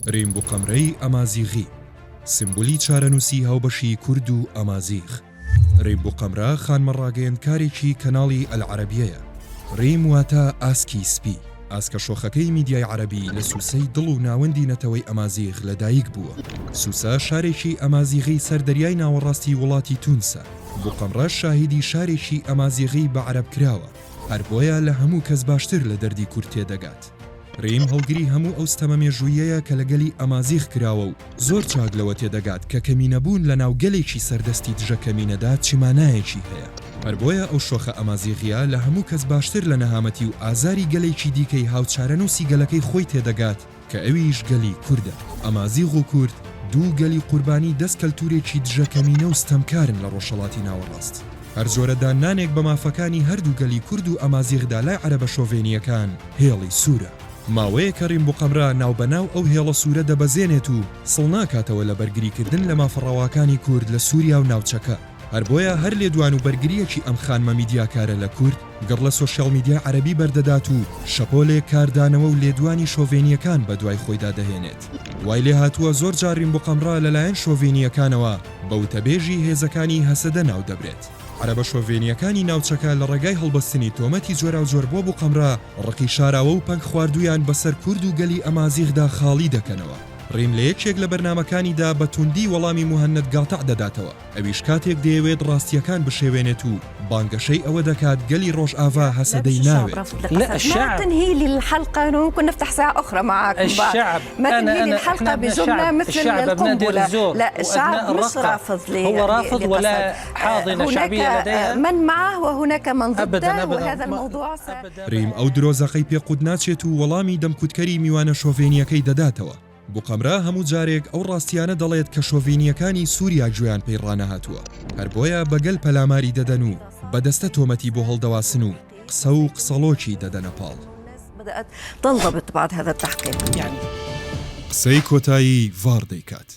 ریم بوقەمرەی ئەمازیغی، سیمبولی چارەنووسی هاوبەشی کورد و ئەمازیغ. ریم بوقەمرە خانمە ڕاگەیەندکارێکی کەناڵی ئەلعەرەبیەیە. ریم واتە ئاسکی سپی. ئاسکە شۆخەکەی میدیای عەرەبی لە سوسەی دڵ و ناوەندی نەتەوەی ئەمازیغ لە دایک بووە. سوسە شارێکی ئەمازیغی سەر دەریای ناوەڕاستی وڵاتی تونسە. بوقەمڕەش شاهیدی شارێکی ئەمازیغی بە عەرەب کراوە. هەر بۆیە لە هەموو کەس باشتر لە دەردی کورد تێدەگات. ریم هەڵگری هەموو ئەو ستەمە مێژووییەیە کە لە گەلی ئەمازیغ کراوە و زۆر چاک لەوە تێدەگات کە کەمینەبوون لە ناو گەلێکی سەردەستی دژە کەمینەدا چ مانایەکی هەیە. هەر بۆیە ئەو شۆخە ئەمازیغییە لە هەموو کەس باشتر لە نەهامەتی و ئازاری گەلێکی دیکەی هاوچارەنووسی گەلەکەی خۆی تێدەگات کە ئەویش گەلی کوردە. ئەمازیغ و کورد دوو گەلی قوربانی دەست کەلتوورێکی دژە کەمینە و ستەمکارن لە ڕۆژهەڵاتی ناوەڕاست. هەر جۆرە داننانێک بە مافەکانی هەردوو گەلی کورد و ئەمازیغدا لای عەرەبە شۆڤێنییەکان هێڵی سوورە. ماوەیەکە ریم بوقەمرە ناوبەناو ئەو هێڵە سوورە دەبەزێنێت و سڵ ناکاتەوە لە بەرگریکردن لە مافە ڕەواکانی کورد لە سووریا و ناوچەکە. هەر بۆیە هەر لێدوان و بەرگرییەکی ئەم خانمە میدیاکارە لە کورد، گڕ لە سۆشیاڵ میدیای عەرەبی بەردەدات و شەپۆلێک کاردانەوە و لێدوانی شۆڤێنییەکان بەدوای خۆیدا دەهێنێت. وای لێهاتووە زۆر جار ریم بوقەمرە لەلایەن شۆڤێنییەکانەوە بە وتەبێژی هێزەکانی هەسەدە ناودەبرێت. عەرەبە شۆڤێنییەکانی ناوچەکە لە ڕێگای هەڵبەستنی تۆمەتی جۆراوجۆر بۆ بوقەمرە، ڕقی شاراوە و پەنگخواردوویان بەسەر کورد و گەلی ئەمازیغدا خاڵی دەکەنەوە. ڕیم لە یەکێک لە بەرنامەکانیدا بە توندی وەڵامی موهەنەد گاتع دەداتەوە. ئەویش کاتێک دەیەوێت ڕاستییەکان بشێوێنێت و بانگەشەی ئەوە دەکات گەلی ڕۆژئاڤا هەسەدەی ناوێت. ریم ئەو درۆ زەقەی پێ قوت ناچێت و وەڵامی دەمکوتکەری میوانە شۆڤێنییەکەی دەداتەوە. بوقەمرە هەموو جارێک ئەو ڕاستییانە دەڵێت کە شۆڤینییەکانی سووریا گوێیان پێی ڕانەهاتووە، هەر بۆیە بە گەل پەلاماری دەدەن و بە دەستە تۆمەتی بۆ هەڵدەواسن و قسە و قسەڵۆکی دەدەنە پاڵ. قسەی کۆتایی ڤاڕ دەیکات.